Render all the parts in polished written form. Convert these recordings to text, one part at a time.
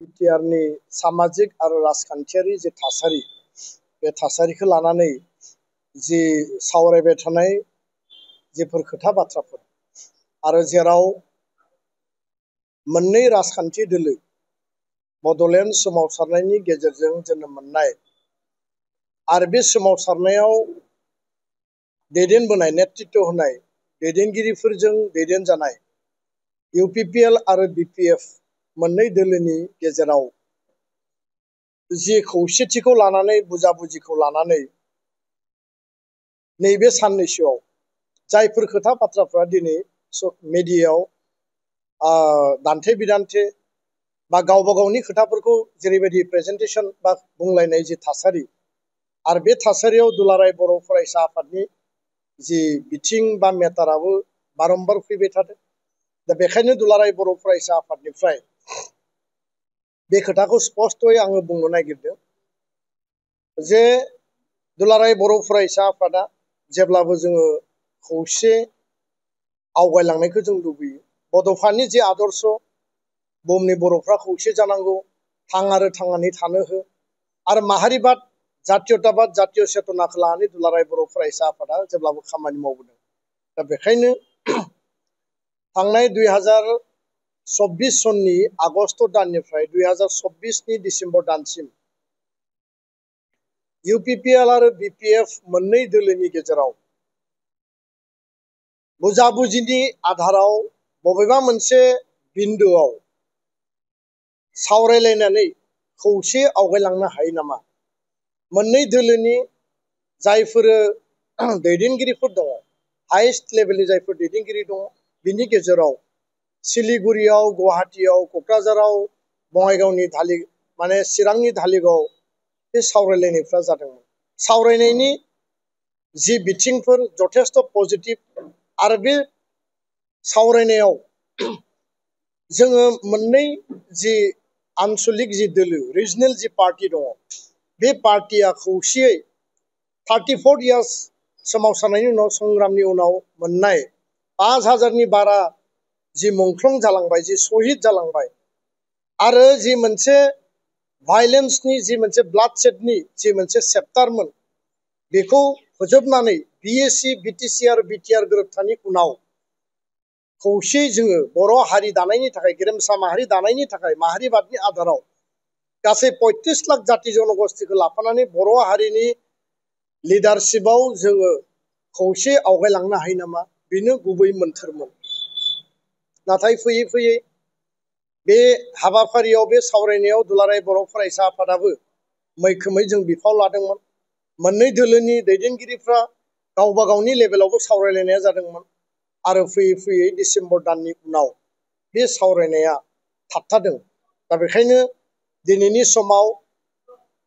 बिटिआरनि सामाजिक आरो राजखान्थियारि जे थासारि बे थासारिखौ लानानै जि सावरायबाय थानाय जेफोर खोथा बाथ्राफोर आरो जेराव मोननै राजखान्थि दोलो बड'लेण्ड सोमावसारनायनि गेजेरजों जोनोम मोननाय आरो बे सोमावसारनायाव दैदेनबोनाय नेतृत्व होनाय दैदेनगिरिफोरजों दैदेनजानाय इउपिपिएल आरो बिपिएफ मोननै दोलोनि गेजेराव जि खौसेथिखौ लानानै बुजाबुजिखौ लानानै नैबे साननैसोआव जायफोर खोथा बाथ्राफ्रा दिनै मिडियायाव दान्थे बिदान्थे बा गावबा गावनि खोथाफोरखौ जेरैबायदि प्रेजेन्टेसन बा बुंलायनाय जि थासारि आरो बे थासारियाव दुलाराय बर' फरायसा आफादनि जि बिथिं बा मेटाराबो बारम्बार फैबाय थादों। दा बेखायनो दुलाराय बर' फरायसा आफादनिफ्राय बे खोथाखौ स्पष्टयै आङो बुंनो नागिरदों जे दुलाराय बर' फरायसा आफादा जेब्लाबो जोङो खौसे आवगायलांनायखौ जों लुबैयो। बड'फानि जे आदर्श बुहुमनि बर'फ्रा खौसे जानांगौ, थां आरो थांनानै थानो हो आरो माहारिबाद जातीयताबाद जातीय चेतनाखौ लानानै दुलाराय बर' फरायसा आफादा जेब्लाबो खामानि मावबोदों। दा बेखायनो थांनाय 2024 सननि आगस्ट दाननिफ्राय 2024नि डिसेम्बर दानसिम इउपिपिएल आरो बिपिएफ मोननै दोलोनि गेजेराव बुजाबुजिनि आधाराव बबेबा मोनसे बिन्दोआव सावरायलायनानै खौसे आवगायलांनो हायो नामा? मोननै दोलोनि जायफोर दैदेनगिरिफोर दङ, हाइस्ट लेभेलनि जायफोर दैदेनगिरि दङ, बिनि गेजेराव सिलिगुरियाव, गुवाहाटीयाव, क'क्राझाराव, बङाइगावनि चिरांनि धालिगाव बे सावरायलायनायफ्रा जादोंमोन। सावरायनायनि जि बिथिंफोर जथेस्थ' पजिटिभ आरो बे सावरायनायाव जोङो मोननै जि आनसलिक जि दोलो रिजनेल जि पार्टी दङ, बे पार्टीया खौसेयै 34 इयार्स सोमावसारनायनि उनाव संग्रामनि उनाव मोननाय 5000नि बारा जि मुंख्लं जालांबाय, जि शहीद जालांबाय आरो जि मोनसे भायलेन्सनि जि मोनसे ब्लाडशेडनि जि मोनसे चेप्टारमोन, बेखौ फोजोबनानै बिएसि बिटिसि आरो बिटिआर गोरोबथानि उनाव खौसेयै जोङो बर' हारि दानायनि थाखाय, गेरेमसा माहारि दानायनि थाखाय माहारिबादनि आधाराव गासै 35 लाख जाति जनगोष्ठीखौ लाफानानै बर' हारिनि लिडारशिपआव जोङो खौसे आवगायलांनो हायो नामा? बेनो गुबै मोन्थोरमोन। नाथाय फैयै फैयै बे हाबाफारियाव, बे सावरायनायाव दुलाराय बर' फरायसा आफादाबो मैखोमै जों बिफाव लादोंमोन। मोननै दोलोनि दैदेनगिरिफ्रा गावबा गावनि लेभेलावबो सावरायलायनाया जादोंमोन आरो फैयै फैयै डिसेम्बर दाननि उनाव बे सावरायनाया थाबथादों। दा बेखायनो दिनैनि समाव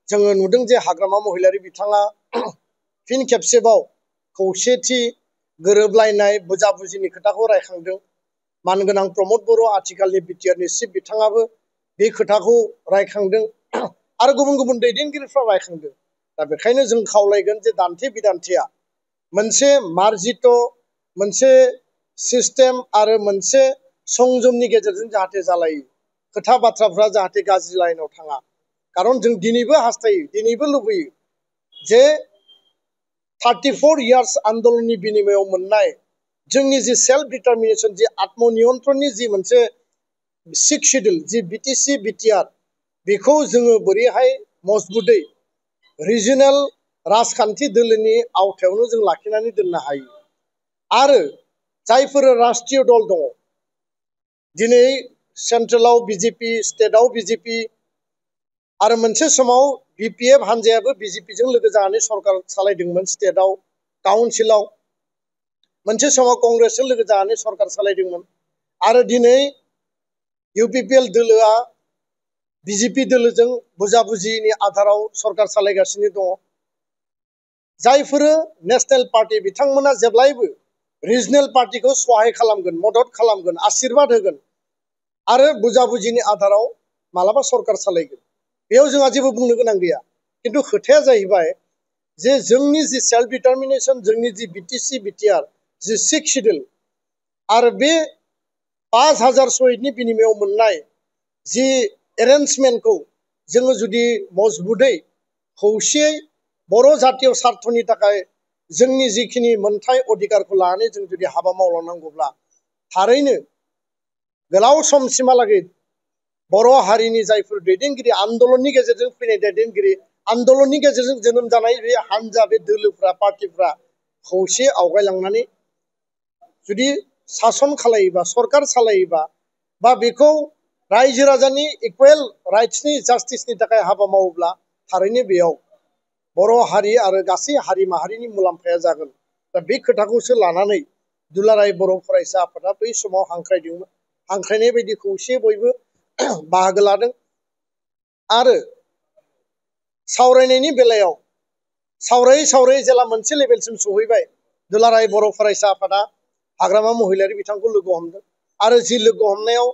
जोङो नुदों जे हाग्रामा महिलारि बिथाङा फिन खेबसेबाव खौसेथि, गोरोबलायनाय, बुजाबुजिनि खोथाखौ रायखांदों। मानगोनां प्रमद बर' आथिखालनि बिटिआरनि चिफ बिथाङाबो बे खोथाखौ रायखांदों आरो गुबुन गुबुन दैदेनगिरिफ्रा रायखांदों। दा बेखायनो जों खावलायगोन जे दान्थे बिदान्थेया मोनसे मार्जित मोनसे सिस्टेम आरो मोनसे संजमनि गेजेरजों जाहाथे जालायो, खोथा बाथ्राफ्रा जाहाथे गाज्रि लाइनाव थाङा। खारन जों दिनैबो हास्थायो, दिनैबो लुबैयो जे 34 इयार्स आन्दलननि बिनिमयाव मोननाय जोंनि जि सेल्फ डिटारमिनेसन, जि आत्मनियन्त्रणनि जि मोनसे 6 शिड्युल, जि बिटिसि बिटिआर, बेखौ जोङो बोरैहाय मजबुतै रिजनेल राजखान्थि दोलोनि आवथायावनो जों लाखिनानै दोननो हायो। आरो जायफोर राष्ट्रीय दल दङ, दिनै सेन्ट्रेलाव बिजेपि, स्टेटआव बिजेपि आरो मोनसे समाव बिपिएफ हान्जायाबो बिजेपिजों लोगो जानानै सरकार सालायदोंमोन स्टेटआव, काउन्सिलाव। मोनसे समाव कंग्रेसजों लोगो जानानै सरकार सालायदोंमोन आरो दिनै इउपिपिएल दोलोआ बिजेपि दोलोजों बुजाबुजिनि आधाराव सरकार सालायगासिनो दङ। जायफोर नेशनेल पार्टी बिथांमोना जेब्लायबो रिजनेल पार्टीखौ सहाय खालामगोन, मदद खालामगोन, आशीर्बाद होगोन आरो बुजाबुजिनि आधाराव मालाबा सरकार सालायगोन। बेयाव जोंहा जेबो बुंनो गोनां गैया। खिन्थु खोथाया जाहैबाय जे जोंनि जि सेल्फ डिटारमिनेसन, जोंनि जि बिटिसि बिटिआर जि 6 शिड्युल आरो बे 5000 शहीदनि बिनिमयाव मोननाय जि एरेन्जमेन्टखौ जोङो जुदि मजबुतै खौसेयै बर' जातीय स्वार्थनि थाखाय जोंनि जिखिनि मोनथाय अधिकारखौ लानानै जों जुदि हाबा मावलांनांगौब्ला थारैनो गोलाव समसिमहालागै बर' हारिनि जायफोर दैदेनगिरि आन्दलननि गेजेरजों फैनाय दैदेनगिरि आन्दलननि गेजेरजों जोनोम जानाय बे हान्जा बे दोलोफ्रा पार्टिफ्रा खौसे आवगायलांनानै जुदि सासन खालायोबा सरकार सालायोबा बा बेखौ रायजो राजानि इकुवेल राइट्सनि जास्टिसनि थाखाय हाबा मावोब्ला थारैनो बेयाव बर' हारि आरो गासै हारि माहारिनि मुलाम्फाया जागोन। दा बे खोथाखौसो लानानै दुलाराय बर' फरायसा आफादा बै समाव हांख्रायदोंमोन। हांख्रायनाय बायदि खौसे बयबो बाहागो लादों आरो सावरायनायनि बेलायाव सावरायै सावरायै जेला मोनसे लेभेलसिम सहैबाय दुलाराय बर' फरायसा आफादा हाग्रामा महिलारि बिथांखौ लोगो हमदों आरो जि लोगो हमनायाव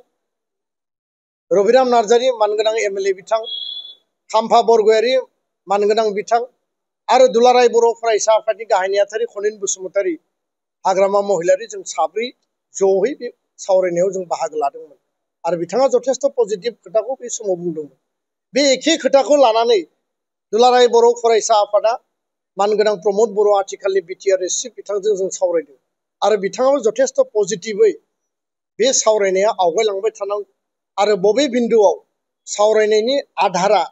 रबिराम नार्जारि मानगोनां एमएलए बिथां खाम्फा बरगयारि मानगोनां बिथां आरो दुलाराय बर' फरायसा आफादनि गाहाय नेहाथारि खनिन बसुमतारि हाग्रामा महिलारि जों साब्रै जयै बे सावरायनायाव जों बाहागो लादोंमोन आरो बिथाङा जथेस्थ पजिटिभ खोथाखौ बे समाव बुंदोंमोन। बे एखे खोथाखौ लानानै दुलाराय बर' फरायसा आफादा मानगोनां प्रमद बर' आथिखालनि बिटिआर चिफ बिथांजों जों सावरायदों आरो बिथाङाबो जथेस्थ पजिटिभै बे आवगायलांबाय थानांगौ आरो बबे बिन्दुआव सावरायनायनि आधारा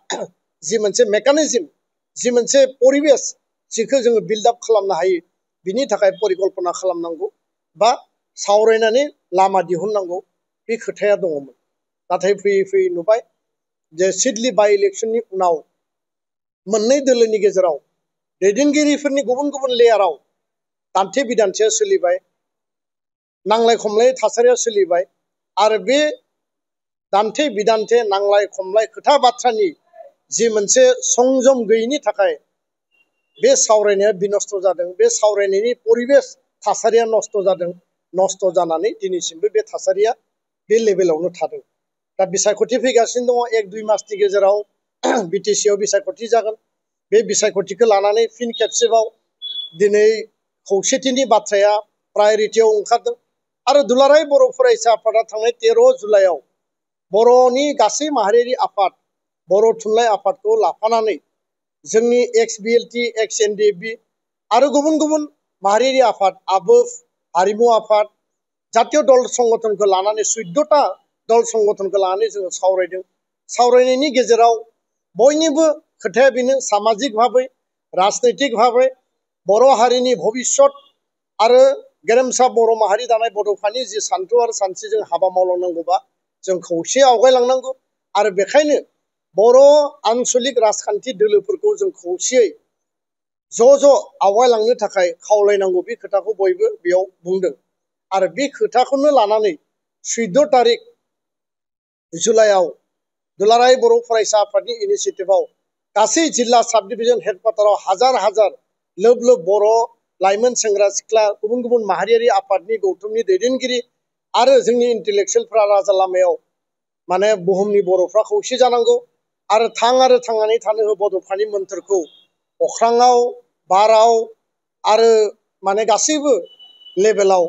जि मोनसे मेकानिजम जि मोनसे परिबेस जिखौ जोङो बिल्डआप खालामनो हायो बिनि थाखाय परिकल्पना खालामनांगौ बा सावरायनानै लामा दिहुननांगौ बे खोथाया दङमोन। नाथाय फैयै फैयै नुबाय जे सिडली बाइ इलेक्सननि उनाव मोननै दोलोनि गेजेराव दैदेनगिरिफोरनि गुबुन गुबुन लेयाराव दान्थे बिदान्थेया सोलिबाय, नांलाय खमलाय थासारिया सोलिबाय आरो बे दान्थे बिदान्थे नांलाय खमलाय खोथा बाथ्रानि जि मोनसे संजम गैयैनि थाखाय बे सावरायनाया बिनस्थ जादों। बे सावरायनायनि परिबेस थासारिया नस्थ जादों। नस्थ जानानै दिनैसिमबो बे थासारिया बे लेभेलावनो थादों। दा बिसायख'थि फैगासिनो दङ। 1-2 मासनि गेजेराव बिटिसिआव बिसायख'थि जागोन। बे बिसायख'थिखौ लानानै फिन खेबसेबाव दिनै खौसेथिनि बाथ्राया प्रायरिटियाव ओंखारदों आरो दुलाराय बर' फरायसा आफादा थांनाय 13 जुलाइआव बर'नि गासै माहारियारि आफाद बर' थुनलाइ आफादखौ लाफानानै जोंनि एक्स बिएलटि एक्स एनडिएफबि आरो गुबुन गुबुन माहारियारि आफाद आबोफ हारिमु आफाद जातीय दल संगठनखौ लानानै 14टा दल संगठनखौ लानानै जोङो सावरायदों। सावरायनायनि गेजेराव बयनिबो खोथाया बेनो सामाजिक भाबै राजनैतिक भाबै बर' हारिनि भबिष्यत आरो गेरेमसा बर' माहारि दानाय बड'फानि जि सान्थौ आरो सानस्रिजों हाबा मावलांनांगौबा जों खौसे आवगायलांनांगौ आरो बेखायनो बर' आन्सलिक राजखान्थि दोलोफोरखौ जों खौसेयै ज' आवगायलांनो थाखाय खावलायनांगौ बे खोथाखौ बयबो बेयाव बुंदों आरो बे खोथाखौनो लानानै 14 तारिख जुलाइआव दुलाराय बर' फरायसा आफादनि इनिसियेटिभआव गासै जिल्ला साब डिभिजन हेडक्वार्टाराव हाजार हाजार लोब लोब बर' लाइमोन सेंग्रा सिख्ला गुबुन गुबुन माहारियारि आफादनि गौथुमनि दैदेनगिरि आरो जोंनि इन्टेलेक्सुयेलफ्रा राजा लामायाव माने बुहुमनि बर'फ्रा खौसे जानांगौ आरो थांनानै थानो हो बड'फानि मोन्थोरखौ अख्राङाव बाराव आरो माने गासैबो लेभेलाव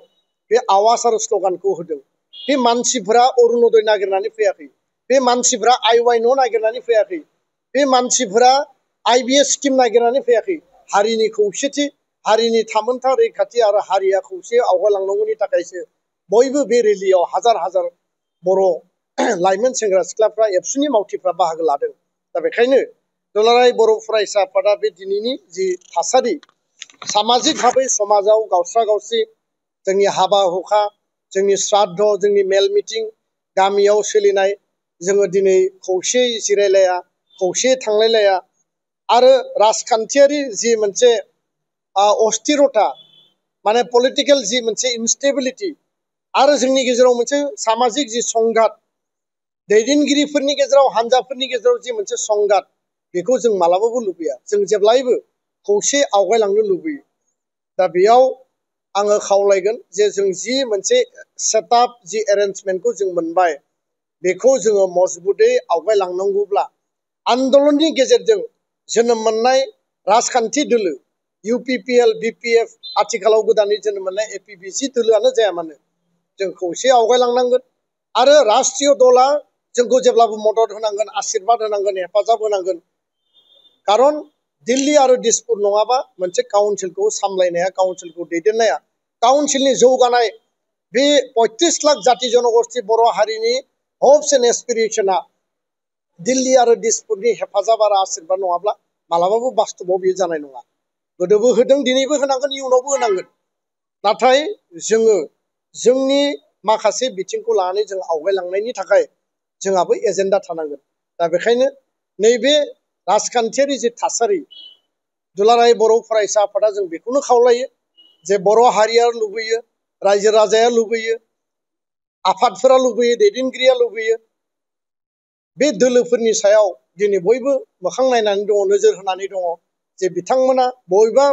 बे आवाज आरो स्ल'गानखौ होदों। बे मानसिफोरा अरुणोदय नागिरनानै फैयाखै। बे मानसिफोरा आइवाइ न' नागिरनानै फैयाखै। बे मानसिफोरा आइबिएस स्किम नागिरनानै फैयाखै। हारिनि खौसेथि हारिनि थामोनथा रैखाथि आरो हारिया खौसे आवगायलांनांगौनि थाखायसो बयबो बे रेलियाव हाजार हाजार बर' लाइमोन सेंग्रा सिख्लाफ्रा एबसुनि मावथिफ्रा बाहागो लादों। दा बेखायनो दुलाराय बर' फरायसा आफादा बे दिनैनि जि थासारि सामाजिक भाबै समाजाव गावस्रा गावस्रि जोंनि हाबा हुखा जोंनि श्राद्ध जोंनि मेल मिटिं गामियाव सोलिनाय जोङो दिनै खौसेयै जिरायलाया खौसेयै थांलायलाया आरो राजखान्थियारि जि मोनसे अस्थिरता माने पलिटिकेल जि मोनसे इनस्टेबिलिटि आरो जोंनि गेजेराव मोनसे सामाजिक जि संघात दैदेनगिरिफोरनि गेजेराव हान्जाफोरनि गेजेराव जि मोनसे संघात बेखौ जों मालाबाबो लुबैया। जों जेब्लायबो खौसे आवगायलांनो लुबैयो। दा बेयाव आङो खावलायगोन जे जों जि मोनसे सेटआप जि एरेन्जमेन्टखौ जों मोनबाय बेखौ जोङो मजबुतै आवगायलांनांगौब्ला आन्दलननि गेजेरजों जोनोम मोननाय राजखान्थि दोलो इउपिपिएल बिपिएफ आथिखालाव गोदानै जोनोम मोननाय एपिबिसि दोलोआनो जाया मानो जों खौसे आवगायलांनांगोन आरो राष्ट्रीय दला जोंखौ जेब्लाबो मदद होनांगोन, आशीर्बाद होनांगोन, हेफाजाब होनांगोन। खारन दिल्ली आरो दिसपुर नङाबा मोनसे काउन्सिलखौ सामलायनाया, काउन्सिलखौ दैदेननाया, काउन्सिलनि जौगानाय बे 35 लाख जाति जनगोष्ठी बर' हारिनि हप्स एन्ड एसपिरेशना दिल्ली आरो दिसपुरनि हेफाजाब आरो आशीर्बाद नङाब्ला मालाबाबो बास्तबाव बेयो जानाय नङा। गोदोबो होदों, दिनैबो होनांगोन, इयुनावबो होनांगोन। नाथाय जोङो जोंनि माखासे बिथिंखौ लानानै जों आवगायलांनायनि थाखाय जोंहाबो एजेन्डा थानांगोन। दा बेखायनो नैबे राजखान्थियारि जे थासारि, दुलाराय बर' फरायसा आफादा जों बेखौनो खावलायो जे बर' हारिया लुबैयो, रायजो राजाया लुबैयो, आफादफोरा लुबैयो, दैदेनगिरिया लुबैयो, बे दोलोफोरनि सायाव दिनै बयबो मोखां नायनानै दङ, नोजोर होनानै दङ जे बिथांमोना बबेबा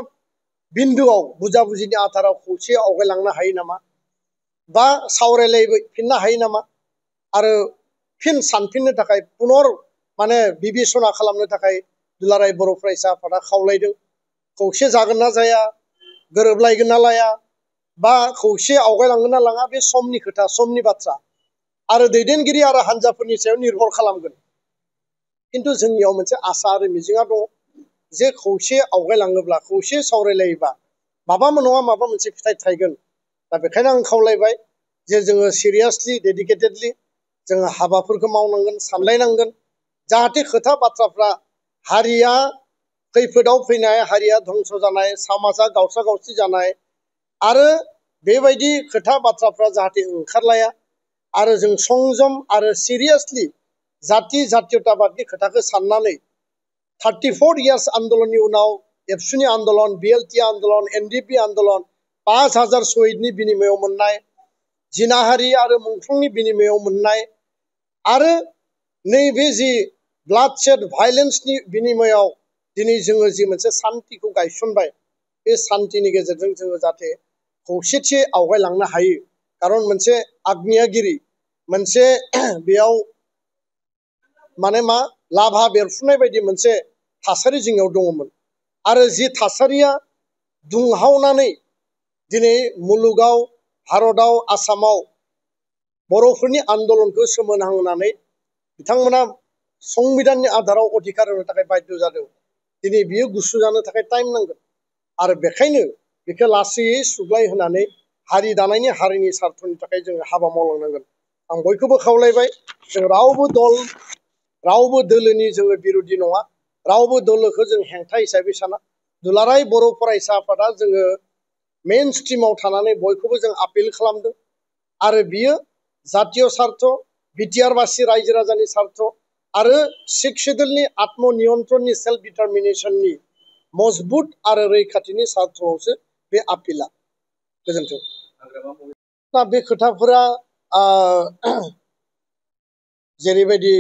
बिन्दुआव बुजाबुजिनि आधाराव खौसे आवगायलांनो हायो नामा, बा सावरायलायफिननो हायो नामा, आरो फिन सानफिननो थाखाय पुनर बिबेसना खालामनो थाखाय दुलाराय बर' फरायसा आफादा खावलायदों। खौसे जागोन ना जाया, गोरोबलायगोन ना लाया, बा खौसे आवगायलांगोन ना लाङा, बे समनि खोथा, समनि बाथ्रा आरो दैदेनगिरि आरो हान्जाफोरनि सायाव निर्भर खालामगोन। खिन्थु जोंनियाव मोनसे आसा आरो मिजिंआ दङ जे खौसे आवगायलाङोब्ला, खौसे सावरायलायोबा माबा नङा माबा मोनसे फिथाइ थायगोन। दा बेखायनो आं खावलायबाय जे जोङो सिरियासलि, डेडिकेटेडलि जोङो हाबाफोरखौ मावनांगोन, सानलायनांगोन, जाहाथे खोथा बाथ्राफ्रा हारिया खैफोदाव फैनाय, हारिया धंस जानाय, समाजा गावस्रा गावस्रि जानाय आरो बेबायदि खोथा बाथ्राफ्रा जाहाथे ओंखारलाया, आरो जों संजम आरो सिरियासलि जाति जातीयताबादनि खोथाखौ साननानै 34 इयार्स आन्दोलननि उनाव एबसुनि आन्दोलन, बिएलटि आन्दोलन, एनडिपि आन्दोलन, 5000 शहीदनि बिनिमयाव मोननाय, जिनाहारि आरो मुंख्लंनि बिनिमयाव मोननाय, आरो नैबे जि ब्लाडशेड भायलेन्सनि बिनिमयाव दिनै जोङो जि मोनसे सान्तिखौ गायसनबाय, बे सान्तिनि गेजेरजों जोङो जाहाथे खौसेथियै आवगायलांनो हायो। खारन मोनसे आग्नेयागिरि, मोनसे बेयाव लाभा बेरफुनाय बायदि मोनसे थासारि जोंनियाव दङमोन। आरो जि थासारिया दुंहावनानै दिनै मुलुगाव, भारताव, आसामाव बर'फोरनि आन्दोलनखौ सोमोनांहोनानै बिथांमोना संबिधाननि आधाराव अधिकार होनो थाखाय बाध्य जादों। दिनै बियो गुसु जानो थाखाय टाइम नांगोन। आरो बेखायनो बेखौ लासैयै सुग्लाय होनानै हारि दानायनि, हारिनि सार्थनि थाखाय जोङो हाबा मावलांनांगोन। आं बयखौबो खावलायबाय, जों रावबो दल, रावबो दोलोनि जोङो बिर'धि नङा, रावबो दोलोखौ जों हेंथा हिसाबै साना। दुलाराय बर' फरायसा आफादा जोङो मेइन स्ट्रिमाव थानानै बयखौबो जों आपिल खालामदों। आरो बियो जातीय सार्थ, बिटिआरबासि रायजो राजानि सार्थ आरो सिख शेड्युलनि आत्म नियन्त्रणनि, सेल्फ डिटारमिनेसननि मजबुत आरो रैखाथिनि सार्थआवसो बे आपिला। गोजोन्थों। दा बे खोथाफोरा जेरैबायदि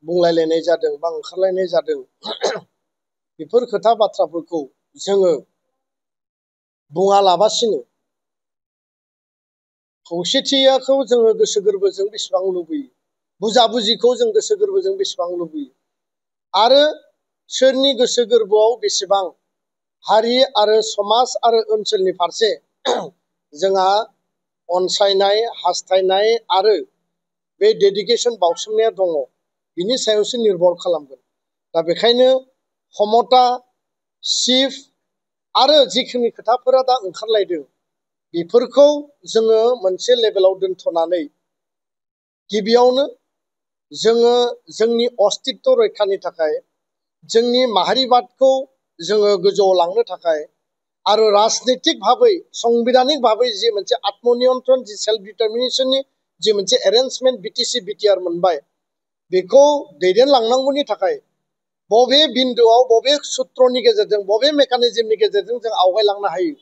बुंलायलायनाय जादों बा ओंखारलायनाय जादों, बेफोर खोथा बाथ्राफोरखौ जोङो बुङालाबासिनो खौसेथिखौ जोङो गोसो गोरबोजों बेसेबां लुबैयो, बुजाबुजिखौ जों गोसो गोरबोजों बेसेबां लुबैयो, आरो सोरनि गोसो गोरबोआव बेसेबां हारि आरो समाज आरो ओनसोलनि फारसे जोंहा अनसायनाय, हास्थायनाय आरो बे डेडिकेसन बावसोमनाया दङ, बिनि सायावसो निर्भर खालामगोन। दा बेखायनो क्षमता, सिफ आरो जिखिनि खोथाफोरा दा ओंखारलायदों, बेफोरखौ जोङो मोनसे लेभेलाव दोनथ'नानै गिबियावनो जोङो जोंनि अस्तित्व रैखानि थाखाय, जोंनि माहारिबादखौ जोङो गोजौआव लांनो थाखाय, आरो राजनितिक भाबै, संबिधानिक भाबै जि मोनसे आत्मनियन्त्रण, जि सेल्फ डिटारमिनेसननि जि मोनसे एरेन्जमेन्ट बिटिसि बिटिआर मोनबाय, बेखौ दैदेनलांनांगौनि थाखाय बबे बिन्दुआव, बबे सुत्रनि गेजेरजों, बबे मेकानिजमनि गेजेरजों जों आवगायलांनो हायो,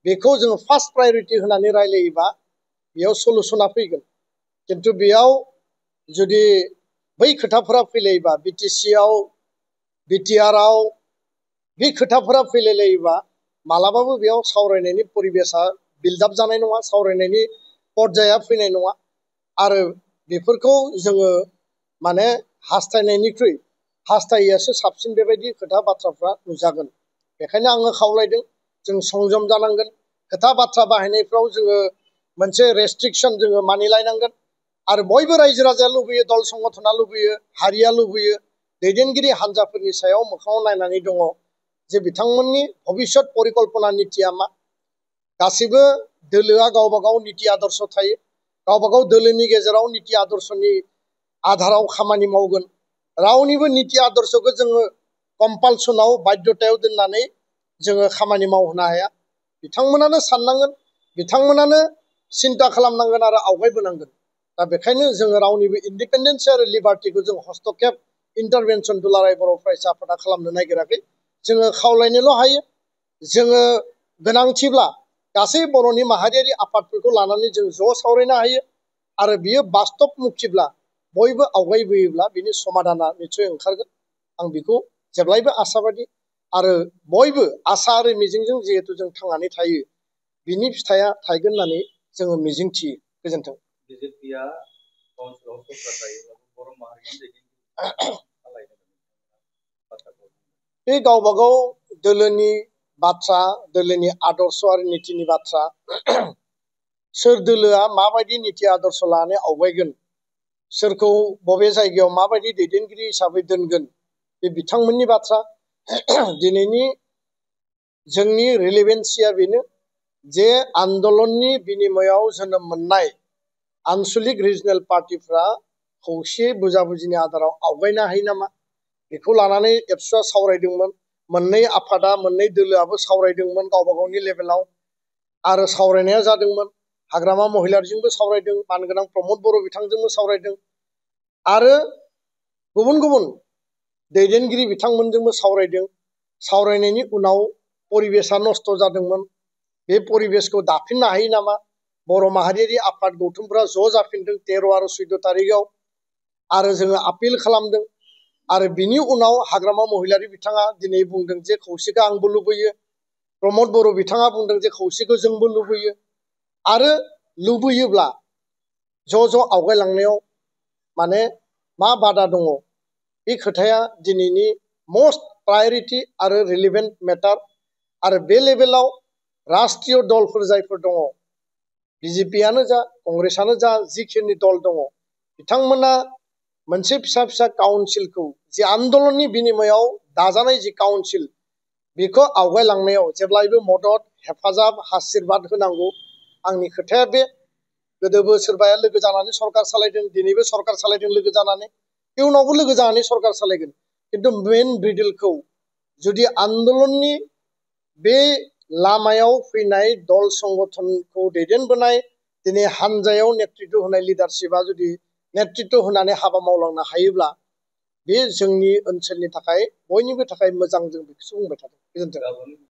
बेखौ जोङो फार्स्ट प्रायरिटि होनानै रायलायोबा बेयाव सलुसना फैगोन। खिन्थु बेयाव जुदि बै खोथाफोरा फैलायोबा, बिटिसिआव, बिटिआरआव बे खोथाफोरा फैलायलायोबा मालाबाबो बेयाव सावरायनायनि परिबेसा बिल्डआप जानाय नङा, सावरायनायनि पर्याया फैनाय नङा। आरो बेफोरखौ जोङो हास्थायनायनिख्रुइ हास्थायैयासो साबसिन बेबायदि खोथा बाथ्राफ्रा नुजागोन। बेखायनो आङो खावलायदों, जों संजम जानांगोन, खोथा बाथ्रा बाहायनायफ्राव जोङो मोनसे रेस्ट्रिक्सन जोङो मानिलायनांगोन। आरो बयबो रायजो राजाया लुबैयो, दल संगठना लुबैयो, हारिया लुबैयो, दैदेनगिरि हान्जाफोरनि सायाव मोखाङाव नायनानै दङ जे बिथांमोननि भबिष्यत परिकल्पना नितिया मा। गासिबो दोलोआ गावबा गाव निति आदर्श थायो, गावबा गाव दोलोनि गेजेराव निति आदर्शनि आधाराव खामानि मावगोन। रावनिबो निति आदर्शखौ जोङो कम्पालसनाव बाध्यतायाव दोननानै जोङो खामानि मावहोनो हाया। बिथांमोनानो साननांगोन, बिथांमोनानो सिन्ता खालामनांगोन आरो आवगायबोनांगोन। दा बेखायनो जोङो रावनिबो इन्डिपेन्डेन्स आरो लिबार्टिखौ जों हस्तक्षेप इन्टारभेनसन दुलाराय बर' फरायसा आफादा खालामनो नागिराखै। जोङो खावलायनोल' हायो। जोङो गोनांथिब्ला गासै बर'नि माहारियारि आफादफोरखौ लानानै जों ज' सावरायनो हायो आरो बियो बास्तब मुखिब्ला बयबो आवगायबोयोब्ला बिनि समाधाना निस्सय ओंखारगोन। आं बेखौ जेब्लायबो आसाबादि आरो बयबो आसा आरो मिजिंजों जिहेतु जों थांनानै थायो, बिनि फिथाइया थायगोन होननानै जोङो मिजिंथियो। गोजोन्थों। बिजेपिआ काउन्सिलाव सरकार थायोब्ला बर' माहारिनि बे गावबा गाव दोलोनि बाथ्रा, दोलोनि आदर्श आरो नितिनि बाथ्रा। सोर दोलोआ माबायदि निति आदर्श लानानै आवगायगोन, सोरखौ बबे जायगायाव माबायदि दैदेनगिरि हिसाबै दोनगोन, बे बिथांमोननि बाथ्रा। दिनैनि जोंनि रिलेभेन्सिया बेनो जे आन्दलननि बिनिमयाव जोनोम मोननाय आनसलिक रिजनेल पार्टिफ्रा खौसेयै बुजाबुजिनि आधाराव आवगायनो हायो नामा, बेखौ लानानै एबसुआ सावरायदोंमोन। मोननै आफादा, मोननै दोलोआबो सावरायदोंमोन गावबा गावनि लेभेलाव आरो सावरायनाया जादोंमोन। हाग्रामा महिलारिजोंबो सावरायदों, मानगोनां प्रमद बर' बिथांजोंबो सावरायदों आरो गुबुन गुबुन दैदेनगिरि बिथांमोनजोंबो सावरायदों। सावरायनायनि उनाव परिबेसा नस्थ' जादोंमोन। बे परिबेसखौ दाफिननो हायो नामा, बर' माहारियारि आफाद गौथुमफ्रा ज' जाफिनदों 13 आरो 14 तारिखआव आरो जोङो आपिल खालामदों। आरो बिनि उनाव हाग्रामा महिलारि बिथाङा दिनै बुंदों जे खौसेखौ आंबो लुबैयो, प्रमद बर' बिथाङा बुंदों जे खौसेखौ जोंबो लुबैयो आरो लुबैयोब्ला ज' ज' आवगायलांनायाव माने मा बादा दङ, बे खोथाया दिनैनि मस्ट प्रायरिटि आरो रिलेभेन्ट मेटार। आरो बे लेभेलाव राष्ट्रीय दलफोर जायफोर दङ, बिजेपिआनो जा कंग्रेसआनो जा, जिखिनि दल दङ, बिथांमोना मोनसे फिसा फिसा काउन्सिलखौ, जि आन्दलननि बिनिमयाव दाजानाय जि काउन्सिल, बेखौ आवगायलांनायाव जेब्लायबो मदद, हेफाजाब, आशीर्बाद होनांगौ। आंनि खोथाया बे, गोदोबो सोरबाया लोगो जानानै सरकार सालायदों, दिनैबो सरकार सालायदों लोगो जानानै, इयुनावबो लोगो जानानै सरकार सालायगोन। खिन्थु मेन ब्रिडिलखौ जुदि आन्दलननि बे लामायाव फैनाय दल संगठनखौ दैदेनबोनाय दिनै हानजायाव नेतृत्व होनाय लिडारशिपआ जुदि नेतृत्व होनानै हाबा मावलांनो हायोब्ला बे जोंनि ओनसोलनि थाखाय बयनिबो थाखाय मोजां। जों बेखौसो बुंबाय थादों। गोजोन्थों।